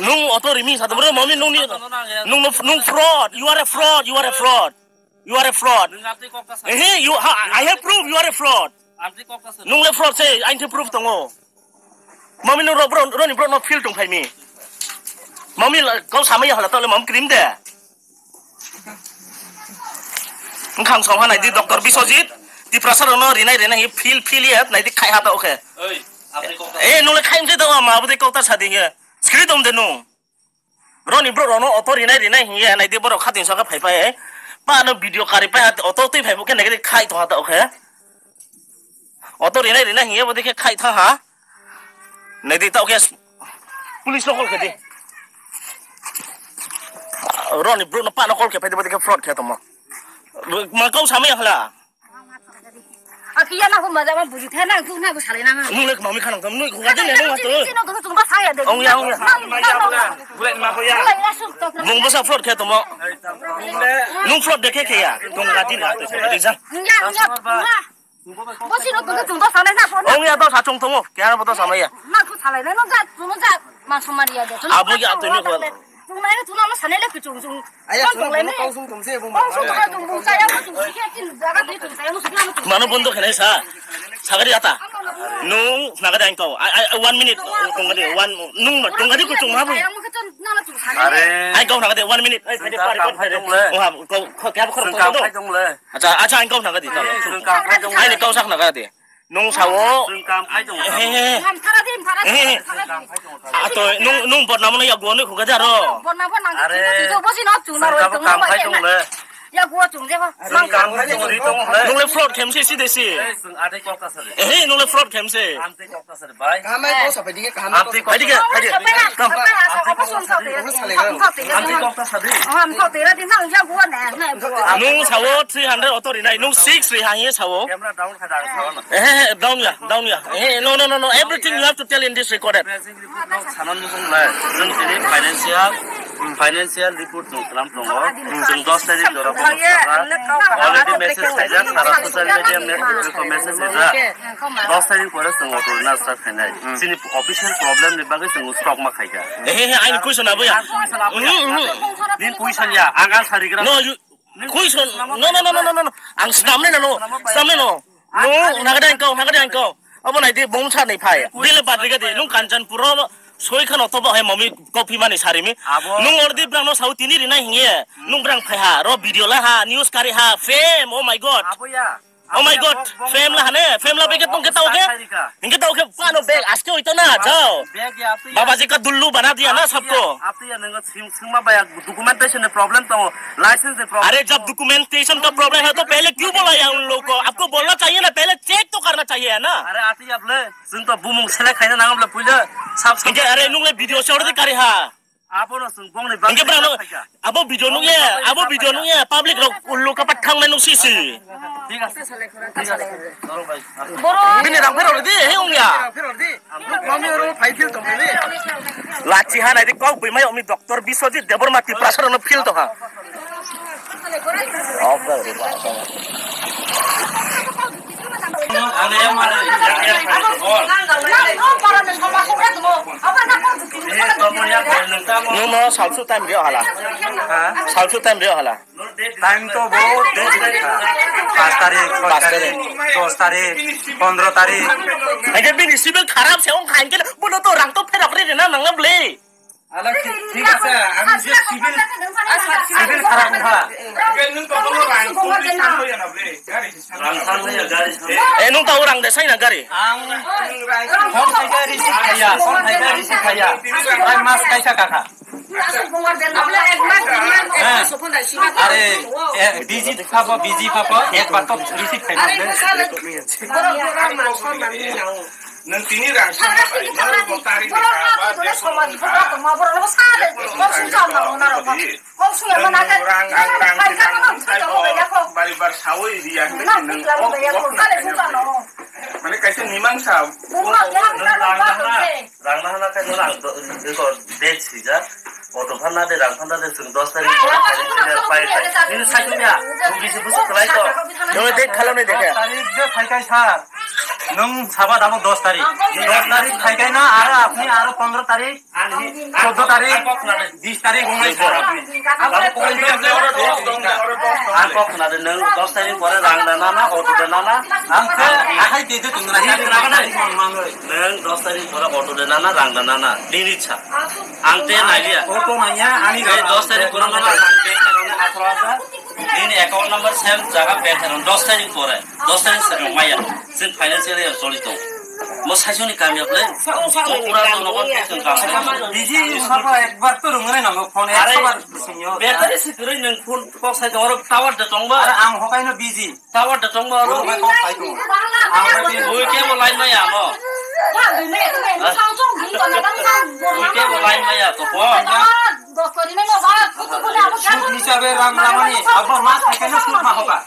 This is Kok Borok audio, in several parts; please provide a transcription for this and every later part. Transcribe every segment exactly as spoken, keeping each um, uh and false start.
Nung auto rimi sa tong bro, mami nung ni, nung, nung, nung fraud, you are a fraud, you are a fraud, you are a fraud. Nung amtwi kok ta sa. Eh, you, ha, I have proof you are a fraud. Amtwi kok ta sa. Nung le fraud se, aini proof tongo. Mami nung ro bro, roni bro no feel tong phai mi. Mami la, kau samai hala tole mam cream de. Wngkhang song ha naidi Doctor Biswajit, Tiprasa rokno rinai rinai hi feel feel ya naidi khai ha ta okhe. Oi, amtwi kok ta. Eh, nung le khai mse da ma abudi kok ta sa di he. Screen dong de nung. Roni bro rono auto rinai rinai hiye naidi borok khatin saka phai phai. Pa no video kari phai auto twi phai bukhe naidi khai tong ha ta okhe. Auto rinai rinai hiye bodikhe khai tha ha. Naidi ta okhe police no call khe di. Roni bro no pa no call khe phai di bodikhe fraud khe tongma. Ma kau samai hala. Akiya na ko maja ma buji thai na tu na ko sale na. Nung le mami khanang tam nui khuga din nung ha to. Sino to tung ba saya de. Ong ya, ong ya. Bung basa fraud khe tomo. Nung fraud dekhe khe ya. Tung ga din ha to. Rijang. Ya ya. Bo sino to tung ba sale na ko. Ong ya to sa chung tomo. Kya bo to samai ya. Na ko sale na no ja tu no ja. Ma somari ya de. Abo ya to ni ko. Tung na ni tu na ma sale le ku chung chung. Aya, chwng tonglaini. Kau sung tongse, bung kau sung tongse, bung kaya, bung sung sikhe, kin jaga di tong kaya, bung sung tong. Mano bondo khenai sa. Sagari ata. Nung nagade ang kau. Ai, ai, one minute. Tongadi, one, nung ma, tongadi ko chung ma bung. Are. Ang kau nagade, one minute. Ai, pare, pare, pare. Oha, kau, kau kya khor kau do. Acha, acha, ang kau nagadi. Ai, kau sak nagadi. Nung sao. Chwng kam khai tongo. He, he, he. He, he. Ato, nung, nung botnamo no yago no khuga jaro. Are. Chwng tabuk kam khai tongo le. Chwng kam khai tongo, ri tongo le. Nung le fraud khem se, si de si. Ei, chwng atei kok ta sari. He, nung le fraud khem se. Amtei kok ta sari, bai. Kaham kok sabai dikhe, kaham kok. Amtei kok. Hai dikhe, hai dikhe. Kam. Amtei kok ta sari. Nung sao three hundred auto rinai, nung six ri ha hiye sao. Camera down khai da, ang sao na. Eh, eh, eh, down ya, down ya. Eh, no, no, no, no. Everything you have to tell in this recorded. Present report no sanan mung lai. Chwng tini financial, financial report no kalam tongo. Chwng dos tarik jora phone sara. Already message khaijak, sara social media me-, message khaijak. Dos tarik pore chwng auto rina start khainai. Chini official problem ni bagwi chwng stock ma khaikha. Eh, eh, eh, aini question abo ya. Question abo ya. Mhm, mhm. Ni question ya, ang ang sarigra. No, you, Question, no, no, no. Ang snamnai no, snamnai no. No, nagade ang kau, nagade ang kau. Abo nai di bong sa nai phai. Bile badri gadi, nung Kanchanpur ro soi khano to bahai mami kopi mani sarimi. Abo. Nung ordi brang no sau tini rinai hinge. Nung brang phai ha, ro video la ha, news kari ha, fame, oh my God. Abo ya. Oh my God, fame la hane, fame la beke tong ke tau ke? Hingke tau ke pano bag aske oito na, jao. Bag ya, apni ya. Baba ji ka dullu bana diya na sabko. Apni ya, apni ya, nang sing, sing ma baya documentation ni problem tongo, license ni problem. अरे, जब डॉक्यूमेंटेशन का प्रॉब्लम है, तो पहले क्यों बुलाया उन लोगों को? आपको बोलना चाहिए ना, पहले चेक तो करना चाहिए, है ना? Are, apni ya, ble, sing to bumung selek khaina nang ble, puila, sab, sab. Hingke, are, nung le video short di kari ha. Abono chwng bongni bagwi. Hingke brang no, abo video nung ye, abo video nung ye, public rok ullo kapat thang nai nung sisi. Thik ase, thik ase. Bini rang phero di, he ung ya. Mami oro phai phil tong ni. Lachi ha nai di kok bui mai omi Doctor Biswajit Debbarma Tiprasa no phil to ha. Nwng no salsu time rio hala. Ha? Salsu time rio hala. Time to bahut dei. Panch tarik, choi tarik, dos tarik, pondro tarik. Hingke bini civil kharap se ong kha hingke bono to rang to pherok ri rina nang na bwle. Ala, thik ase, ami je civil, civil kharap wngkha. Nwng tongmani rang cholish thang ya na ble, gari se. Rang thang ya, gari thang. Eh, nwng tao rang de, sai na gari. Ang phone khai khe receive khaiya, phone khai khe receive khaiya. Ai mas kaisa kakha. Are, eh, busy phabo, busy phabo, ek bar to receive khai mas. Nwng tini rang sama bai, nwng bo tari ni kha ba, de somani kha ba. Nwng rang, ang rang tini ang taibo bari bar sawi riya hwnwi nwng kok kok khaina bai. Mane kaisa mimangsa. Nwng rang nahana, rang nahana khe nwng rang do, do, do, date swijak. Auto phan na de, rang phan na de, chwng dos tarik pore khaina swijak, pai, pai. Nini sakya, nwng bisi busu khlai to. Nwng date khalam ni dekhe. Tarik je phai kai sa. Nwng saba dabo dos tarik. Dos tarik phaikai na, aro apni aro pondro tarik, choddo tarik, bis tarik wngnai sir apni. Babu, koi Ang kok khna de, nwng dos tarik pore rang da nana, auto de nana. Ang khe ahai de de tong na, dos tarik mangoi. Nwng dos tarik pore auto de nana, rang da nana. Nini cha. Ang te nailia. Auto naiya, ani dos tarik pore nana, rang de nana, atharo hajar. Nini account number same jaga pay kharon dos tarik pore, dos tarik sir maya. Chwng financial year choli tong. Mo saisoni kami aple. Mo ura no nokon ke chwng kam. Busy sabo ekbar to rungre nango phone ekso bar singyo. Battery si kwrwi nwng phone kok sai tong oro tower de tong ba. Are ang hokai no busy. Tower de tong ba oro. Hokai kok sai tong. Ang hokai busy. Bui ke mo line maya mo. Bui ke mo line maya to ko. Sud hisabe rang lamani abo mas kene sud ma hoka.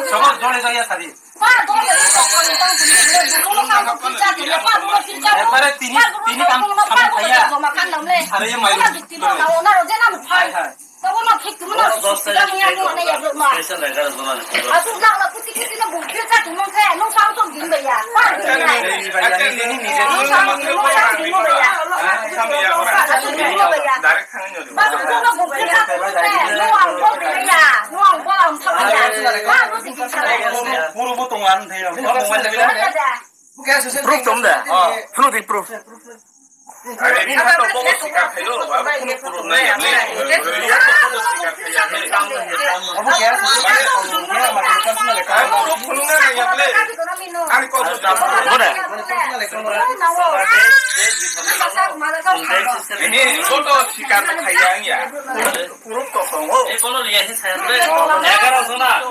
Sobo jole jaya sari. Ekbare tini, tini kam, kam khaiya. Sari mai. Hai, hai. Special egaroh jona ni. Direct thangwi nw rw. Puro bo tongo ang thai. Proof tong da? Phunu di proof. Are ni hato bo sikar khayo, ba phunu phunu nai ya. Ni ya to bo sikar khayo. Abo kaya? Are bo phunu nai ya ble. Ani ko bo da. Bo da. Ini photo sikar khayo ya. Group to tongo. Ei, kono liya hin saya ble. Egaroh jona.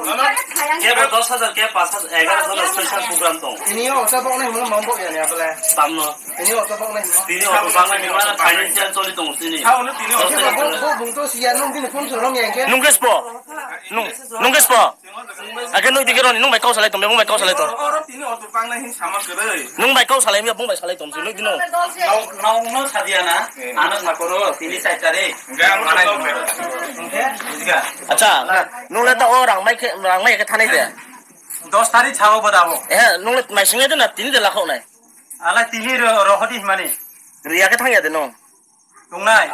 Kebo dos hajar, kebo panch hajar, egaroh jona special program tong. Tini o ocha boknai hwnwi mangbo ya ni abole. Tamno. Tini o ocha boknai hwnwi. Tini o ocha boknai hwnwi mano financial choli tongo tini. Sao no tini o ocha boknai. Bo, bo bung to siya nung bini phone sorom yang ke. Nung ke spo. Nung, nung ke spo. Ake nung dikhe roni, nung bai kau salai tong, nung bai kau salai tong. Oro tini o ocha boknai hin sama kwrwi. Nung bai kau salai miya, bung bai salai tong, nung dino. Nau, nau no sadia na. Ano sakoro, tini sai tare. Acha, nung le ta o rang mai khe, rang mai khe thanai de. Dos tarik sao bo dabo. Eh, nung le mai singe de na tini de lakhok nai. Ala tini ro, rohodi himani. Riya khe thangya de no. Tongnai.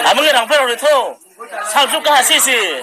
Abang ni rang phai rok tho. Sal juk kaha sisi.